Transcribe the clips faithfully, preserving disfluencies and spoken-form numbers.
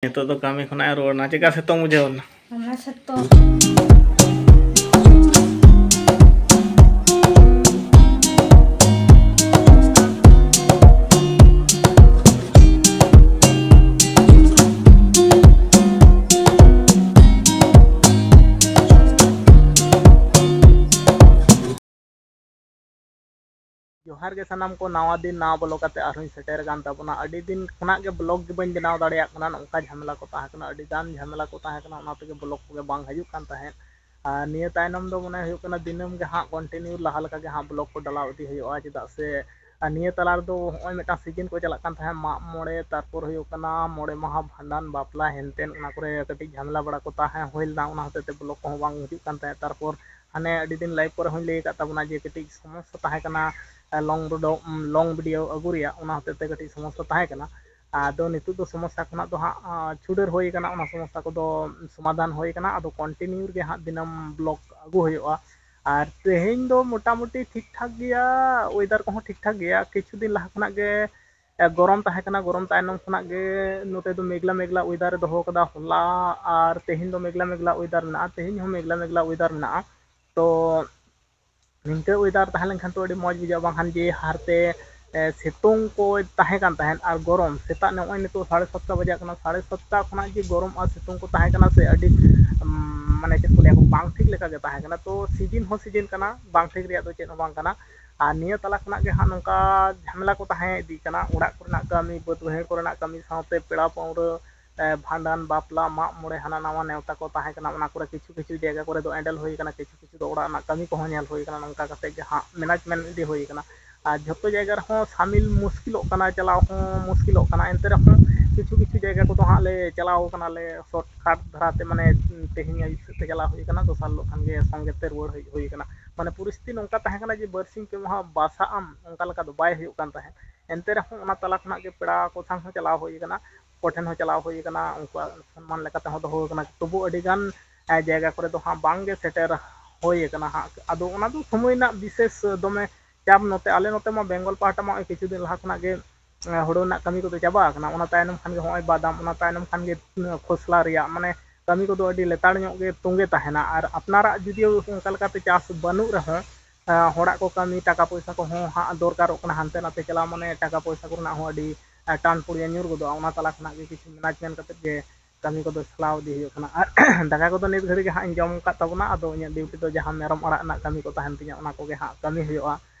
ᱱᱤᱛᱚᱜ ᱫᱚ ᱠᱟᱹᱢᱤ ᱠᱷᱚᱱᱟᱜ ᱮ ᱨᱩᱣᱟᱹᱲ ᱮᱱᱟ᱾ ᱪᱮᱠᱟ ᱥᱤᱛᱩᱝ ᱵᱩᱡᱷᱟᱹᱣ ᱮᱱᱟ? ᱫᱚᱢᱮ ᱥᱤᱛᱩᱝ᱾ ᱡᱚᱦᱟᱨ ᱜᱮ ᱥᱟᱱᱟᱢ ᱠᱚ, ᱱᱟᱣᱟ ᱫᱤᱱ ᱱᱟᱣᱟ ᱵᱞᱚᱜ ᱠᱟᱛᱮ ᱟᱨᱦᱚᱸᱧ ᱥᱮᱴᱮᱨ ᱟᱠᱟᱱ ᱛᱟᱵᱚᱱᱟ᱾ ᱟᱹᱰᱤ ᱫᱤᱱ ᱠᱷᱚᱱᱟᱜ ᱜᱮ ᱵᱞᱚᱜ ᱜᱮ ᱵᱟᱹᱧ ᱵᱮᱱᱟᱣ ᱫᱟᱲᱮᱭᱟᱜ ᱠᱟᱱᱟ, ᱱᱚᱝᱠᱟ ᱡᱷᱟᱢᱮᱞᱟ ᱠᱚ ᱛᱟᱦᱮᱸ ᱠᱟᱱᱟ, ᱟᱹᱰᱤ ᱜᱟᱱ ᱡᱷᱟᱢᱮᱞᱟ ᱠᱚ ᱛᱟᱦᱮᱸ ᱠᱟᱱᱟ, ᱚᱱᱟ ᱛᱮᱜᱮ ᱵᱞᱚᱜ ᱠᱚᱜᱮ ᱵᱟᱝ ᱦᱤᱡᱩᱜ ᱠᱟᱱ ᱛᱟᱦᱮᱸᱫ᱾ ᱟᱨ ᱱᱤᱭᱟᱹ ᱛᱟᱭᱱᱚᱢ ᱫᱚ ᱢᱚᱱᱮ ᱦᱩᱭᱩᱜ ᱠᱟᱱᱟ ᱫᱤᱱᱟᱹᱢ ᱜᱮ ᱦᱟᱸᱜ ᱠᱚᱱᱴᱤᱱᱤᱭᱩ ᱞᱟᱦᱟ ᱞᱮᱠᱟ ᱜᱮ ᱦᱟᱸᱜ ᱵᱞᱚᱜ ᱠᱚ ᱰᱟᱞᱟᱣ ᱤᱫᱤ ᱦᱩᱭᱩᱜᱼᱟ, ᱪᱮᱫᱟᱜ ᱥᱮ ᱟᱨ ᱱᱤᱭᱟᱹ ᱛᱟᱞᱟ ᱨᱮᱫᱚ ᱦᱚᱸᱜᱼᱚᱭ ᱢᱤᱫᱴᱟᱝ ᱥᱤᱡᱤᱱ ᱠᱚ ᱪᱟᱞᱟᱜ ᱠᱟᱱ ᱛᱟᱦᱮᱸᱫ, ᱢᱟᱜ ᱢᱚᱬᱮ, ᱛᱟᱨᱯᱚᱨ ᱦᱩᱭᱩᱜ ᱠᱟᱱᱟ ᱢᱚᱬᱮ ᱢᱟᱦᱟ ᱵᱷᱟᱸᱰᱟᱱ, ᱵᱟᱯᱞᱟ, ᱦᱮᱱᱛᱮᱱ, ᱚᱱᱟ ᱠᱚᱨᱮ ᱠᱟᱹᱴᱤᱡ ᱡᱷᱟᱢᱮᱞᱟ ᱵᱟᱲᱟ ᱠᱚ ᱛᱟᱦᱮᱸ ᱦᱩᱭ ᱞᱮᱱᱟ, ᱚᱱᱟ ᱦᱚᱛᱮᱡ ᱛᱮ ᱵᱞᱚᱜ ᱠᱚᱦᱚᱸ ᱵᱟᱝ ᱦᱤᱡᱩᱜ ᱠᱟᱱ ᱛᱟᱦᱮᱸᱫ᱾ ᱛᱟᱨᱯᱚᱨ ᱦᱟᱱᱮ ᱟᱹᱰᱤ ᱫᱤᱱ ᱞᱟᱭᱤᱵᱷ ᱠᱚᱨᱮ ᱦᱚᱸᱧ ᱞᱟᱹᱭ ᱟᱠᱟᱫ ᱛᱟᱵᱚᱱᱟ ᱡᱮ ᱠᱟᱹᱴᱤᱡ ᱥᱚᱢᱚᱥᱥᱟ ᱛᱟᱦᱮᱸ ᱠᱟᱱᱟ, ᱞᱚᱝ ᱵᱷᱤᱰᱤᱭᱳ, ᱞᱚᱝ ᱵᱷᱤᱰᱤᱭᱳ ᱟᱹᱜᱩ ᱨᱮᱭᱟᱜ, ᱚᱱᱟ ᱦᱚᱛᱮᱡ ᱛᱮ ᱠᱟᱹᱴᱤᱡ ᱥᱚᱢᱚᱥᱥᱟ ᱛᱟᱦᱮᱸ ᱠᱟᱱᱟ᱾ ᱟᱫᱚ ᱱᱤᱛᱚᱜ ᱫᱚ ᱥᱚᱢᱚᱥᱥᱟ ᱠᱷᱚᱱᱟᱜ ᱫᱚ ᱦᱟᱸᱜ, ᱟᱸ, ᱪᱷᱩᱰᱟᱹᱨ ᱦᱩᱭ ᱠᱟᱱᱟ, ᱚᱱᱟ ᱥᱚᱢᱚᱥᱥᱟ ᱠᱚᱫᱚ ᱥᱚᱢᱟᱫᱷᱟᱱ ᱦᱩᱭ ᱠᱟᱱᱟ᱾ ᱟᱫᱚ ᱠᱚᱱᱴᱤᱱᱤᱭᱩ ᱜᱮ ᱦᱟᱸᱜ ᱫᱤᱱᱟᱹᱢ ᱵᱞᱚᱜ ᱟᱹᱜᱩ ᱦᱩᱭᱩᱜᱼᱟ᱾ ᱟᱨ ᱛᱮᱦᱮᱧ ᱫᱚ ᱢᱚᱴᱟᱢᱩᱴᱤ ᱴᱷᱤᱠ ᱴᱷᱟᱠ ᱜᱮᱭᱟ, ᱳᱭᱮᱫᱟᱨ ᱠᱚᱦᱚᱸ ᱴᱷᱤᱠ ᱴᱷᱟᱠ ᱜᱮᱭᱟ᱾ ᱠᱤᱪᱷᱩ ᱫᱤᱱ ᱞᱟᱦᱟ ᱠᱷᱚᱱᱟᱜ ᱜᱮ, ᱮ, ᱜᱚᱨᱚᱢ ᱛᱟᱦᱮᱸ ᱠᱟᱱᱟ, ᱜᱚᱨᱚᱢ ᱛᱟᱭᱱᱚᱢ ᱠᱷᱚᱱᱟᱜ ᱜᱮ ᱱᱚᱛᱮ ᱫᱚ ᱢᱮᱜᱽᱞᱟ ᱢᱮᱜᱽᱞᱟ ᱳᱭᱮᱫᱟᱨ ᱮ ᱫᱚᱦᱚ ᱠᱟᱫᱟ᱾ ᱦᱚᱞᱟ ᱟᱨ ᱛᱮᱦᱮᱧ ᱫᱚ ᱢᱮᱜᱽᱞᱟ ᱢᱮᱜᱽᱞᱟ ᱳᱭᱮᱫᱟᱨ ᱢᱮᱱᱟᱜᱼᱟ, ᱛᱮᱦᱮᱧ ᱦᱚᱸ ᱢᱮᱜᱽᱞᱟ ᱢᱮᱜᱽᱞᱟ ᱳᱭᱮᱫᱟᱨ ᱢᱮᱱᱟᱜᱼᱟ᱾ ᱛᱚ ᱱᱤᱝᱠᱟᱹ ᱳᱭᱮᱫᱟᱨ ᱛᱟᱦᱮᱸ ᱞᱮᱱᱠᱷᱟᱱ ᱛᱚ ᱟᱹᱰᱤ ᱢᱚᱡᱽ ᱵᱩᱡᱷᱟᱹᱜᱼᱟ, ᱵᱟᱝᱠᱷᱟᱱ ᱡᱮ ᱦᱟᱨᱛᱮ, ᱮ, ᱥᱤᱛᱩᱝ ᱠᱚ ᱛᱟᱦᱮᱸ ᱠᱟᱱ ᱛᱟᱦᱮᱸᱫ ᱟᱨ ᱜᱚᱨᱚᱢ, ᱥᱮᱛᱟᱜ ᱱᱚᱜᱼᱚᱭ ᱱᱤᱛᱚᱜ ᱥᱟᱲᱮ ᱥᱟᱛᱴᱟ ᱵᱟᱡᱟᱜ ᱠᱟᱱᱟ, ᱥᱟᱲᱮ ᱥᱟᱛᱴᱟ ᱠᱷᱚᱱᱟᱜ ᱡᱮ ᱜᱚᱨᱚᱢ ᱟᱨ ᱥᱤᱛᱩᱝ ᱠᱚ ᱛᱟᱦᱮᱸ ᱠᱟᱱᱟ ᱥᱮ, ᱟᱹᱰᱤ, ᱩᱢ, ᱢᱟᱱᱮ ᱪᱮᱫ ᱠᱚ ᱞᱟᱹᱭᱟ, ᱵᱟᱝ ᱴᱷᱤᱠ ᱞᱮᱠᱟ ᱜᱮ ᱛᱟᱦᱮᱸ ᱠᱟᱱᱟ᱾ ᱛᱚ ᱥᱤᱡᱤᱱ ᱦᱚᱸ ᱥᱤᱡᱤᱱ ᱠᱟᱱᱟ, ᱵᱟᱝ ᱴᱷᱤᱠ ᱨᱮᱭᱟᱜ ᱫᱚ ᱪᱮᱫ ᱦᱚᱸ ᱵᱟᱝ ᱠᱟᱱᱟ᱾ ᱟᱨ ᱱᱤᱭᱟᱹ ᱛᱟᱞᱟ ᱠᱷᱚᱱᱟᱜ ᱜᱮ ᱦᱟᱸᱜ ᱱᱚᱝᱠᱟ ᱡᱷᱟᱢᱮᱞᱟ ᱠᱚ ᱛᱟᱦᱮᱸ ᱤᱫᱤᱜ ᱠᱟᱱᱟ, ᱚᱲᱟᱜ ᱠᱚᱨᱮᱱᱟᱜ ᱠᱟᱹᱢᱤ, ᱵᱟᱹᱫᱽ ᱵᱟᱹᱭᱦᱟᱹᱲ ᱠᱚᱨᱮᱱᱟᱜ ᱠᱟᱹᱢᱤ, ᱥᱟᱶᱛᱮ ᱯᱮᱲᱟ ᱯᱟᱹᱣᱲᱟᱹ, ᱮ, ᱵᱷᱟᱸᱰᱟᱱ, ᱵᱟᱯᱞᱟ, ᱢᱟᱜ ᱢᱚᱬᱮ, ᱦᱟᱱᱟ ᱱᱟᱣᱟ ᱱᱮᱣᱛᱟ ᱠᱚ ᱛᱟᱦᱮᱸ ᱠᱟᱱᱟ, ᱚᱱᱟ ᱠᱚᱨᱮ ᱠᱤᱪᱷᱩ ᱠᱤᱪᱷᱩ ᱡᱟᱭᱜᱟ ᱠᱚᱨᱮ ᱫᱚ ᱮᱸᱰᱮᱞ ᱦᱩᱭ ᱠᱟᱱᱟ, ᱠᱤᱪᱷᱩ ᱠᱤᱪᱷᱩ ᱫᱚ ᱚᱲᱟᱜ ᱨᱮᱱᱟᱜ ᱠᱟᱹᱢᱤ ᱠᱚᱦᱚᱸ ᱧᱮᱞ ᱦᱩᱭ ᱠᱟᱱᱟ, ᱱᱚᱝᱠᱟ ᱠᱟᱛᱮ ᱜᱮ ᱦᱟᱸᱜ ᱢᱮᱱᱮᱡᱽᱢᱮᱱᱴ ᱤᱫᱤ ᱦᱩᱭ ᱠᱟᱱᱟ᱾ ᱟᱨ ᱡᱷᱚᱛᱚ ᱡᱟᱭᱜᱟ ᱨᱮᱦᱚᱸ ᱥᱟᱢᱤᱞ ᱢᱩᱥᱠᱤᱞᱚᱜ ᱠᱟᱱᱟ, ᱪᱟᱞᱟᱣ ᱦᱚᱸ ᱢᱩᱥᱠᱤᱞᱚᱜ ᱠᱟᱱᱟ᱾ ᱮᱱᱛᱮ ᱨᱮᱦᱚᱸ ᱠᱤᱪᱷᱩ ᱠᱤᱪᱷᱩ ᱡᱟᱭᱜᱟ ᱠᱚᱫᱚ ᱦᱟᱸᱜ ᱞᱮ ᱪᱟᱞᱟᱣ ᱠᱟᱱᱟᱞᱮ ᱥᱚᱨᱴ ᱠᱟᱴ ᱫᱷᱟᱨᱟᱛᱮ, ᱢᱟᱱᱮ ᱛᱮᱦᱮᱧ ᱟᱹᱭᱩᱵ ᱥᱮᱫ ᱛᱮ ᱪᱟᱞᱟᱣ ᱦᱩᱭ ᱠᱟᱱᱟ, ᱫᱚᱥᱟᱨ ᱦᱤᱞᱳᱜ ᱠᱷᱟᱱ ᱜᱮ ᱥᱚᱸᱜᱮ ᱛᱮ ᱨᱩᱣᱟᱹᱲ ᱦᱮᱡ ᱦᱩᱭ ᱠᱟᱱᱟ᱾ ᱢᱟᱱᱮ ᱯᱚᱨᱤᱥᱛᱷᱤᱛᱤ ᱱᱚᱝᱠᱟ ᱛᱟᱦᱮᱸ ᱠᱟᱱᱟ ᱡᱮ ᱵᱟᱨᱥᱤᱧ ᱯᱮ ᱢᱟᱦᱟ ᱵᱟᱥᱟᱜ ᱟᱢ, ᱚᱱᱠᱟ ᱞᱮᱠᱟ ᱫᱚ ᱵᱟᱭ ᱦᱩᱭᱩᱜ ᱠᱟᱱ ᱛᱟᱦᱮᱸᱫ᱾ ᱮᱱᱛᱮ ᱨᱮᱦᱚᱸ ᱚᱱᱟ ᱛᱟᱞᱟ ᱠᱷᱚᱱᱟᱜ ᱜᱮ ᱯᱮᱲᱟ ᱠᱚ ᱥᱟᱶ ᱦᱚᱸ ᱪᱟᱞᱟᱣ ᱦᱩᱭ ᱠᱟᱱᱟ, ᱠᱚ ᱴᱷᱮᱱ ᱦᱚᱸ ᱪᱟᱞᱟᱣ ᱦᱩᱭ ᱠᱟᱱᱟ, ᱩᱱᱠᱩᱣᱟᱜ ᱥᱚᱱᱢᱟᱱ ᱞᱮᱠᱟᱛᱮ ᱦᱚᱸ ᱫᱚᱦᱚ ᱠᱟᱱᱟ᱾ ᱛᱚᱵᱩ ᱟᱹᱰᱤ ᱜᱟᱱ, ᱮ, ᱡᱟᱭᱜᱟ ᱠᱚᱨᱮ ᱫᱚ ᱦᱟᱸᱜ ᱵᱟᱝ ᱜᱮ ᱥᱮᱴᱮᱨ ᱦᱩᱭ ᱠᱟᱱᱟ ᱦᱟᱸᱜ᱾ ᱟᱫᱚ ᱚᱱᱟ ᱫᱚ ᱥᱚᱢᱚᱭ ᱨᱮᱱᱟᱜ ᱵᱤᱥᱮᱥ ᱫᱚᱢᱮ ᱪᱟᱯ ᱱᱚᱛᱮ, ᱟᱞᱮ ᱱᱚᱛᱮ ᱢᱟ ᱵᱮᱝᱜᱚᱞ ᱯᱟᱦᱴᱟ ᱢᱟ ᱱᱚᱜᱼᱚᱭ ᱠᱤᱪᱷᱩ ᱫᱤᱱ ᱞᱟᱦᱟ ᱠᱷᱚᱱᱟᱜ ᱜᱮ ᱦᱩᱲᱩ ᱨᱮᱱᱟᱜ ᱠᱟᱹᱢᱤ ᱠᱚᱫᱚ ᱪᱟᱵᱟ ᱟᱠᱟᱱᱟ᱾ ᱚᱱᱟ ᱛᱟᱭᱱᱚᱢ ᱠᱷᱟᱱ ᱜᱮ ᱦᱚᱸᱜᱼᱚᱭ ᱵᱟᱫᱟᱢ, ᱚᱱᱟ ᱛᱟᱭᱱᱚᱢ ᱠᱷᱟᱱ ᱜᱮ ᱠᱷᱚᱥᱞᱟ ᱨᱮᱭᱟᱜ, ᱢᱟᱱᱮ, ᱠᱟᱹᱢᱤ ᱠᱚᱫᱚ ᱟᱹᱰᱤ ᱞᱮᱛᱟᱲ ᱧᱚᱜ ᱜᱮ ᱛᱚᱸᱜᱮ ᱛᱟᱦᱮᱱᱟ᱾ ᱟᱨ ᱟᱯᱱᱟᱨᱟᱜ ᱡᱩᱫᱤ ᱚᱱᱠᱟ ᱞᱮᱠᱟᱛᱮ ᱪᱟᱥ ᱵᱟᱹᱱᱩᱜ ᱨᱮᱦᱚᱸ, ᱦᱚᱲᱟᱜ ᱠᱚ ᱠᱟᱹᱢᱤ, ᱴᱟᱠᱟ ᱯᱚᱭᱥᱟ ᱠᱚᱦᱚᱸ ᱦᱟᱸᱜ ᱫᱚᱨᱠᱟᱨᱚᱜ ᱠᱟᱱᱟ ᱦᱟᱱᱛᱮ ᱱᱟᱛᱮ ᱪᱟᱞᱟᱣ, ᱢᱟᱱᱮ, ᱴᱟᱠᱟ ᱯᱚᱭᱥᱟ ᱠᱚᱨᱮᱱᱟᱜ ᱦᱚᱸ ᱟᱹᱰᱤ ᱴᱟᱱ ᱯᱩᱲᱤᱭᱟ ᱧᱩᱨ ᱜᱚᱫᱚᱜᱼᱟ᱾ ᱚᱱᱟ ᱛᱟᱞᱟ ᱠᱷᱚᱱᱟᱜ ᱜᱮ ᱠᱤᱪᱷᱩ ᱢᱮᱱᱮᱡᱽᱢᱮᱱᱴ ᱠᱟᱛᱮᱫ ᱜᱮ ᱠᱟᱹᱢᱤ ᱠᱚᱫᱚ ᱪᱟᱞᱟᱣ ᱤᱫᱤ ᱦᱩᱭᱩᱜ ᱠᱟᱱᱟ᱾ ᱟᱨ ᱫᱟᱠᱟ ᱠᱚᱫᱚ ᱱᱤᱛ ᱜᱷᱟᱹᱲᱤᱡ ᱜᱮ ᱦᱟᱸᱜ ᱤᱧ ᱡᱚᱢ ᱟᱠᱟᱫ ᱛᱟᱵᱚᱱᱟ᱾ ᱟᱫᱚ ᱤᱧᱟᱹᱜ ᱰᱤᱭᱩᱴᱤ ᱫᱚ ᱡᱟᱦᱟᱸ ᱢᱮᱨᱚᱢ ᱟᱲᱟᱜ ᱨᱮᱱᱟᱜ ᱠᱟᱹᱢᱤ ᱠᱚ ᱛᱟᱦᱮᱱ ᱛᱤᱧᱟᱹ, ᱚᱱᱟ ᱠᱚᱜᱮ ᱦᱟᱸᱜ ᱠᱟᱹᱢᱤ ᱦᱩᱭᱩᱜᱼᱟ᱾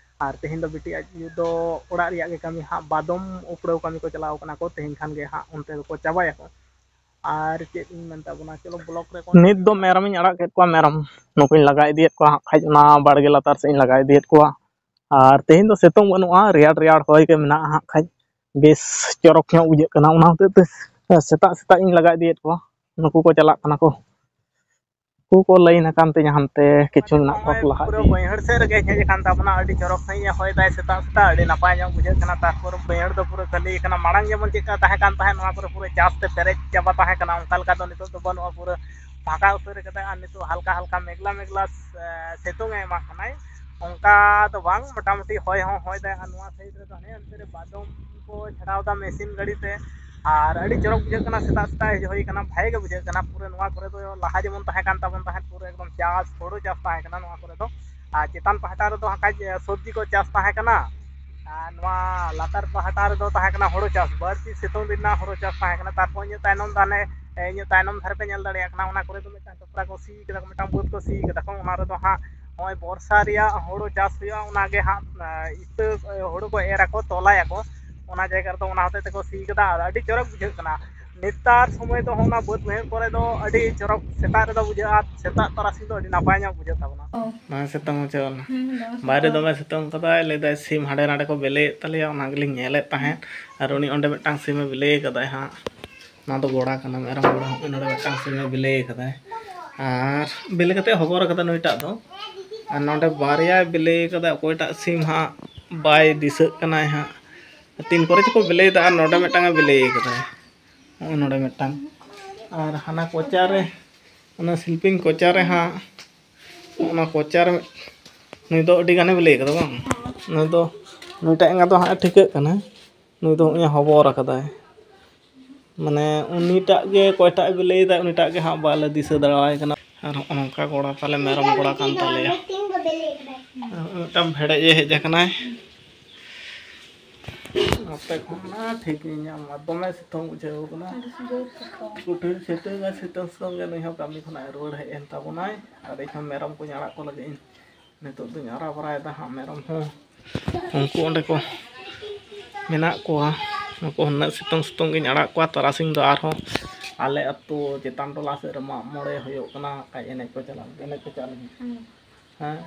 ᱟᱨ ᱛᱮᱦᱮᱧ ᱫᱚ ᱵᱤᱴᱤ ᱟᱡ ᱟᱭᱳ ᱫᱚ ᱚᱲᱟᱜ ᱨᱮᱭᱟᱜ ᱜᱮ ᱠᱟᱹᱢᱤ ᱦᱟᱸᱜ, ᱵᱟᱫᱚᱢ ᱩᱯᱲᱟᱹᱣ ᱠᱟᱹᱢᱤ ᱠᱚ ᱪᱟᱞᱟᱣ ᱠᱟᱱᱟ ᱠᱚ, ᱛᱮᱦᱮᱧ ᱠᱷᱟᱱ ᱜᱮ ᱦᱟᱸᱜ ᱚᱱᱛᱮ ᱫᱚᱠᱚ ᱪᱟᱵᱟᱭᱟᱠᱚ᱾ ᱟᱨ ᱪᱮᱫ ᱤᱧ ᱢᱮᱱ ᱛᱟᱵᱚᱱᱟ, ᱪᱚᱞᱚ ᱵᱞᱚᱜ ᱨᱮ ᱱᱤᱛ ᱫᱚ ᱢᱮᱨᱚᱢᱤᱧ ᱟᱲᱟᱜ ᱠᱮᱫ ᱠᱚᱣᱟ, ᱢᱮᱨᱚᱢ ᱱᱩᱠᱩᱧ ᱞᱟᱜᱟ ᱤᱫᱤᱭᱮᱫ ᱠᱚᱣᱟ ᱦᱟᱸᱜ ᱠᱷᱟᱡ ᱚᱱᱟ ᱵᱟᱲᱜᱮ ᱞᱟᱛᱟᱨ ᱥᱮᱫ ᱤᱧ ᱞᱟᱜᱟ ᱤᱫᱤᱭᱮᱫ ᱠᱚᱣᱟ᱾ ᱟᱨ ᱛᱮᱦᱮᱧ ᱫᱚ ᱥᱤᱛᱩᱝ ᱵᱟᱹᱱᱩᱜᱼᱟ, ᱨᱮᱭᱟᱲ ᱨᱮᱭᱟᱲ ᱦᱚᱭ ᱜᱮ ᱢᱮᱱᱟᱜᱼᱟ ᱦᱟᱸᱜ ᱠᱷᱟᱡ, ᱵᱮᱥ ᱪᱚᱨᱚᱠ ᱧᱚᱜ ᱵᱩᱡᱷᱟᱹᱜ ᱠᱟᱱᱟ᱾ ᱚᱱᱟ ᱦᱚᱛᱮᱡ ᱛᱮ ᱥᱮᱛᱟᱜ ᱥᱮᱛᱟᱜ ᱤᱧ ᱞᱟᱜᱟ ᱤᱫᱤᱭᱮᱫ ᱠᱚᱣᱟ, ᱱᱩᱠᱩ ᱠᱚ ᱪᱟᱞᱟᱜ ᱠᱟᱱᱟ ᱠᱚ᱾ ᱩᱱᱠᱩ ᱠᱚ ᱞᱟᱭᱤᱱ ᱟᱠᱟᱱ ᱛᱤᱧᱟ ᱦᱟᱱᱛᱮ ᱠᱤᱪᱷᱩ ᱢᱮᱱᱟᱜ ᱠᱚᱣᱟ ᱠᱚ ᱞᱟᱦᱟ ᱯᱩᱨᱟᱹ ᱤᱫᱤ᱾ ᱵᱟᱹᱭᱦᱟᱹᱲ ᱥᱮᱫ ᱨᱮᱜᱮ ᱦᱮᱡ ᱟᱠᱟᱱ ᱛᱟᱵᱚᱱᱟ᱾ ᱟᱹᱰᱤ ᱪᱚᱨᱚᱠ ᱥᱟᱺᱦᱤᱡ ᱮ ᱦᱚᱭ ᱫᱟᱭ ᱥᱮᱛᱟᱜ ᱥᱮᱛᱟᱜ, ᱟᱹᱰᱤ ᱱᱟᱯᱟᱭ ᱧᱚᱜ ᱵᱩᱡᱷᱟᱹᱜ ᱠᱟᱱᱟ᱾ ᱛᱟᱨᱯᱚᱨ ᱵᱟᱹᱭᱦᱟᱹᱲ ᱫᱚ ᱯᱩᱨᱟᱹ ᱠᱷᱟᱹᱞᱤ ᱠᱟᱱᱟ᱾ ᱢᱟᱲᱟᱝ ᱡᱮᱢᱚᱱ ᱪᱮᱫ ᱞᱮᱠᱟ ᱛᱟᱦᱮᱸ ᱠᱟᱱ ᱛᱟᱦᱮᱸᱫ, ᱱᱚᱣᱟ ᱠᱚᱨᱮ ᱯᱩᱨᱟᱹ ᱪᱟᱥ ᱛᱮ ᱯᱮᱨᱮᱡ ᱪᱟᱵᱟ ᱛᱟᱦᱮᱸ ᱠᱟᱱᱟ, ᱚᱱᱠᱟ ᱞᱮᱠᱟ ᱫᱚ ᱱᱤᱛᱚᱜ ᱫᱚ ᱵᱟᱹᱱᱩᱜᱼᱟ᱾ ᱯᱩᱨᱟᱹ ᱯᱷᱟᱸᱠᱟ ᱩᱛᱟᱹᱨ ᱠᱟᱫᱟᱭ᱾ ᱟᱨ ᱱᱤᱛᱚᱜ ᱦᱟᱞᱠᱟ ᱦᱟᱞᱠᱟ ᱢᱮᱜᱽᱞᱟ ᱢᱮᱜᱽᱞᱟ, ᱮ, ᱥᱤᱛᱩᱝ ᱮ ᱮᱢᱟᱜ ᱠᱟᱱᱟᱭ, ᱚᱱᱠᱟ ᱫᱚ ᱵᱟᱝ, ᱢᱚᱴᱟᱢᱩᱴᱤ ᱦᱚᱭ ᱦᱚᱸ ᱦᱚᱭ ᱫᱟᱭ᱾ ᱟᱨ ᱱᱚᱣᱟ ᱥᱟᱭᱤᱰ ᱨᱮᱫᱚ ᱦᱟᱱᱮ ᱚᱱᱛᱮ ᱨᱮ ᱵᱟᱫᱚᱢ ᱠᱚ ᱪᱷᱟᱲᱟᱣ ᱫᱟ ᱢᱮᱥᱤᱱ ᱜᱟᱹᱰᱤ ᱛᱮ᱾ ᱟᱨ ᱟᱹᱰᱤ ᱪᱚᱨᱚᱠ ᱵᱩᱡᱷᱟᱹᱜ ᱠᱟᱱᱟ, ᱥᱮᱛᱟᱜ ᱥᱮᱛᱟᱜ ᱦᱮᱡ ᱦᱩᱭ ᱠᱟᱱᱟ, ᱵᱷᱟᱜᱮ ᱜᱮ ᱵᱩᱡᱷᱟᱹᱜ ᱠᱟᱱᱟ᱾ ᱯᱩᱨᱟᱹ ᱱᱚᱣᱟ ᱠᱚᱨᱮ ᱫᱚ ᱞᱟᱦᱟ ᱡᱮᱢᱚᱱ ᱛᱟᱦᱮᱸ ᱠᱟᱱ ᱛᱟᱵᱚᱱ ᱛᱟᱦᱮᱸᱫ, ᱯᱩᱨᱟᱹ ᱮᱠᱫᱚᱢ ᱪᱟᱥ ᱦᱳᱲᱳ ᱪᱟᱥ ᱛᱟᱦᱮᱸ ᱠᱟᱱᱟ ᱱᱚᱣᱟ ᱠᱚᱨᱮ ᱫᱚ᱾ ᱟᱨ ᱪᱮᱛᱟᱱ ᱯᱟᱦᱴᱟ ᱨᱮᱫᱚ ᱦᱟᱸᱜ ᱠᱷᱟᱡ ᱥᱚᱵᱽᱡᱤ ᱠᱚ ᱪᱟᱥ ᱛᱟᱦᱮᱸ ᱠᱟᱱᱟ, ᱟᱨ ᱱᱚᱣᱟ ᱞᱟᱛᱟᱨ ᱯᱟᱦᱴᱟ ᱨᱮᱫᱚ ᱛᱟᱦᱮᱸ ᱠᱟᱱᱟ ᱦᱳᱲᱳ ᱪᱟᱥ, ᱵᱟᱹᱲᱛᱤ ᱥᱤᱛᱩᱝ ᱫᱤᱱ ᱨᱮᱱᱟᱜ ᱦᱳᱲᱳ ᱪᱟᱥ ᱛᱟᱦᱮᱸ ᱠᱟᱱᱟ᱾ ᱛᱟᱨᱯᱚᱨ ᱤᱧᱟᱹᱜ ᱛᱟᱭᱱᱚᱢ ᱫᱚ ᱦᱟᱱᱮ, ᱤᱧᱟᱹᱜ ᱛᱟᱭᱱᱚᱢ ᱫᱷᱟᱨᱮ ᱯᱮ ᱧᱮᱞ ᱫᱟᱲᱮᱭᱟᱜ ᱠᱟᱱᱟ, ᱚᱱᱟ ᱠᱚᱨᱮ ᱫᱚ ᱢᱤᱫᱴᱟᱝ ᱴᱚᱯᱨᱟ ᱠᱚ ᱥᱤ ᱠᱟᱫᱟ ᱠᱚ, ᱢᱤᱫᱴᱟᱝ ᱵᱟᱹᱫᱽ ᱠᱚ ᱥᱤ ᱠᱟᱫᱟ ᱠᱚ᱾ ᱚᱱᱟ ᱨᱮᱫᱚ ᱦᱟᱸᱜ ᱱᱚᱜᱼᱚᱭ ᱵᱚᱨᱥᱟ ᱨᱮᱭᱟᱜ ᱦᱳᱲᱳ ᱪᱟᱥ ᱦᱩᱭᱩᱜᱼᱟ, ᱚᱱᱟᱜᱮ ᱦᱟᱸᱜ, ᱟ, ᱤᱛᱟᱹ, ᱟ, ᱦᱳᱲᱳ ᱠᱚ ᱮᱨ ᱟᱠᱚ, ᱛᱚᱞᱟᱭᱟᱠᱚ, ᱚᱱᱟ ᱡᱟᱭᱜᱟ ᱨᱮᱫᱚ ᱚᱱᱟ ᱦᱚᱛᱮᱡ ᱛᱮᱠᱚ ᱥᱤ ᱠᱟᱫᱟ᱾ ᱟᱨ ᱟᱹᱰᱤ ᱪᱚᱨᱚᱠ ᱵᱩᱡᱷᱟᱹᱜ ᱠᱟᱱᱟ᱾ ᱱᱮᱛᱟᱨ ᱥᱚᱢᱚᱭ ᱫᱚ ᱚᱱᱟ ᱵᱟᱹᱫᱽ ᱵᱟᱹᱭᱦᱟᱹᱲ ᱠᱚᱨᱮ ᱫᱚ ᱟᱹᱰᱤ ᱪᱚᱨᱚᱠ ᱥᱮᱛᱟᱜ ᱨᱮᱫᱚ ᱵᱩᱡᱷᱟᱹᱜᱼᱟ, ᱥᱮᱛᱟᱜ ᱛᱟᱨᱟᱥᱤᱧ ᱫᱚ ᱟᱹᱰᱤ ᱱᱟᱯᱟᱭ ᱧᱚᱜ ᱵᱩᱡᱷᱟᱹᱜ ᱛᱟᱵᱚᱱᱟ᱾ ᱚ᱾ ᱱᱚᱣᱟ ᱥᱤᱛᱩᱝ ᱢᱩᱪᱟᱹᱫ ᱮᱱᱟ᱾ ᱦᱩᱸ, ᱱᱚᱣᱟ ᱵᱟᱭᱨᱮ ᱥᱤᱛᱩᱝ᱾ ᱫᱚᱢᱮ ᱥᱤᱛᱩᱝ ᱠᱟᱫᱟᱭ, ᱞᱟᱹᱭᱫᱟᱭ ᱥᱤᱢ ᱦᱟᱸᱰᱮ ᱱᱟᱰᱮ ᱠᱚ ᱵᱮᱞᱮᱭᱮᱫ ᱛᱟᱞᱮᱭᱟ, ᱚᱱᱟ ᱜᱮᱞᱤᱧ ᱧᱮᱞᱮᱫ ᱛᱟᱦᱮᱸᱫ᱾ ᱟᱨ ᱩᱱᱤ ᱚᱸᱰᱮ ᱢᱤᱫᱴᱟᱝ ᱥᱤᱢᱮ ᱵᱮᱞᱮ ᱠᱟᱫᱟᱭ ᱦᱟᱸᱜ᱾ ᱱᱚᱣᱟ ᱫᱚ ᱜᱚᱲᱟ ᱠᱟᱱᱟ, ᱢᱮᱨᱚᱢ ᱜᱚᱲᱟ᱾ ᱦᱚᱸᱜᱼᱚᱭ ᱱᱚᱰᱮ ᱢᱤᱫᱴᱟᱝ ᱥᱤᱢᱮ ᱵᱮᱞᱮ ᱠᱟᱫᱟᱭ᱾ ᱟᱨ ᱵᱮᱞᱮ ᱠᱟᱛᱮ ᱦᱚᱵᱚᱨ ᱠᱟᱫᱟ ᱱᱩᱭᱴᱟᱜ ᱫᱚ᱾ ᱟᱨ ᱱᱚᱰᱮ ᱵᱟᱨᱭᱟᱭ ᱵᱮᱞᱮ ᱠᱟᱫᱟ, ᱚᱠᱚᱭᱴᱟᱜ ᱥᱤᱢ ᱦᱟᱸᱜ ᱵᱟᱭ ᱫᱤᱥᱟᱹᱜ ᱠᱟᱱᱟᱭ ᱦᱟᱸᱜ᱾ ᱛᱤᱱ ᱠᱚᱨᱮ ᱪᱚᱠᱚ ᱵᱮᱞᱮᱭᱮᱫᱟ᱾ ᱟᱨ ᱱᱚᱰᱮ ᱢᱤᱫᱴᱟᱝ ᱮ ᱵᱮᱞᱮ ᱠᱟᱫᱟᱭ, ᱱᱚᱜᱼᱚᱭ ᱱᱚᱰᱮ ᱢᱤᱫᱴᱟᱝ᱾ ᱟᱨ ᱦᱟᱱᱟ ᱠᱚᱪᱟ ᱨᱮ, ᱚᱱᱟ ᱥᱤᱞᱯᱤᱧ ᱠᱚᱪᱟ ᱨᱮ ᱦᱟᱸᱜ, ᱚᱱᱟ ᱠᱚᱪᱟ ᱨᱮ ᱱᱩᱭ ᱫᱚ ᱟᱹᱰᱤ ᱜᱟᱱᱮ ᱵᱮᱞᱮ ᱠᱟᱫᱟ ᱵᱟᱝ? ᱱᱩᱭ ᱫᱚ, ᱱᱩᱭᱴᱟᱜ ᱮᱸᱜᱟ ᱫᱚ ᱦᱟᱸᱜ ᱴᱷᱤᱠᱟᱹᱜ ᱠᱟᱱᱟ᱾ ᱱᱩᱭ ᱫᱚ ᱱᱚᱜᱼᱚᱭ ᱦᱚᱵᱚᱨ ᱟᱠᱟᱫᱟᱭ᱾ ᱢᱟᱱᱮ ᱩᱱᱤᱴᱟᱜ ᱜᱮ, ᱚᱠᱚᱭᱴᱟᱜ ᱵᱤᱞᱟᱹᱭᱮᱫᱟᱭ, ᱩᱱᱤᱴᱟᱜ ᱜᱮ ᱦᱟᱸᱜ ᱵᱟᱞᱮ ᱫᱤᱥᱟᱹ ᱫᱟᱲᱮᱣᱟᱭ ᱠᱟᱱᱟ᱾ ᱟᱨ ᱦᱚᱸᱜᱼᱚ ᱱᱚᱝᱠᱟ ᱜᱚᱲᱟ ᱛᱟᱞᱮ, ᱢᱮᱨᱚᱢ ᱜᱚᱲᱟ ᱠᱟᱱ ᱛᱟᱞᱮᱭᱟ᱾ ᱟᱨ ᱢᱤᱫᱴᱟᱝ ᱵᱷᱮᱲᱮᱡ ᱮ ᱦᱮᱡ ᱟᱠᱟᱱᱟᱭ᱾ ᱱᱚᱛᱮ ᱠᱷᱚᱱ ᱢᱟ ᱴᱷᱤᱠ ᱤᱧ ᱧᱟᱢᱟ, ᱫᱚᱢᱮ ᱥᱤᱛᱩᱝ ᱵᱩᱡᱷᱟᱹᱣ ᱠᱟᱱᱟ᱾ ᱠᱩᱴᱷᱤᱱ ᱥᱤᱛᱩᱝ ᱟᱨ ᱥᱤᱛᱩᱝ ᱥᱤᱛᱩᱝ ᱜᱮ ᱱᱩᱭ ᱦᱚᱸ ᱠᱟᱹᱢᱤ ᱠᱷᱚᱱᱟᱜ ᱮ ᱨᱩᱣᱟᱹᱲ ᱦᱮᱡ ᱮᱱ ᱛᱟᱵᱚᱱᱟᱭ᱾ ᱟᱨ ᱤᱧ ᱦᱚᱸ ᱢᱮᱨᱚᱢ ᱠᱚᱧ ᱟᱲᱟᱜ ᱠᱚ ᱞᱟᱹᱜᱤᱫ ᱤᱧ ᱱᱤᱛᱚᱜ ᱫᱚᱧ ᱟᱨᱟ ᱵᱟᱨᱟᱭᱮᱫᱟ ᱦᱟᱸᱜ ᱢᱮᱨᱚᱢ ᱦᱚᱸ᱾ ᱩᱱᱠᱩ ᱚᱸᱰᱮ ᱠᱚ ᱢᱮᱱᱟᱜ ᱠᱚᱣᱟ᱾ ᱱᱩᱠᱩ ᱦᱩᱱᱟᱹᱜ ᱥᱤᱛᱩᱝ ᱥᱤᱛᱩᱝ ᱜᱤᱧ ᱟᱲᱟᱜ ᱠᱚᱣᱟ᱾ ᱛᱟᱨᱟᱥᱤᱧ ᱫᱚ ᱟᱨᱦᱚᱸ ᱟᱞᱮ ᱟᱹᱛᱩ ᱪᱮᱛᱟᱱ ᱴᱚᱞᱟ ᱥᱮᱫ ᱨᱮ ᱢᱟᱜ ᱢᱚᱬᱮ ᱦᱩᱭᱩᱜ ᱠᱟᱱᱟ᱾ ᱠᱷᱟᱡ ᱮᱱᱮᱡ ᱠᱚ ᱪᱟᱞᱟᱜ, ᱮᱱᱮᱡ ᱠᱚ ᱪᱟᱞᱟᱜ ᱞᱟᱹᱜᱤᱫ᱾ ᱦᱮᱸ᱾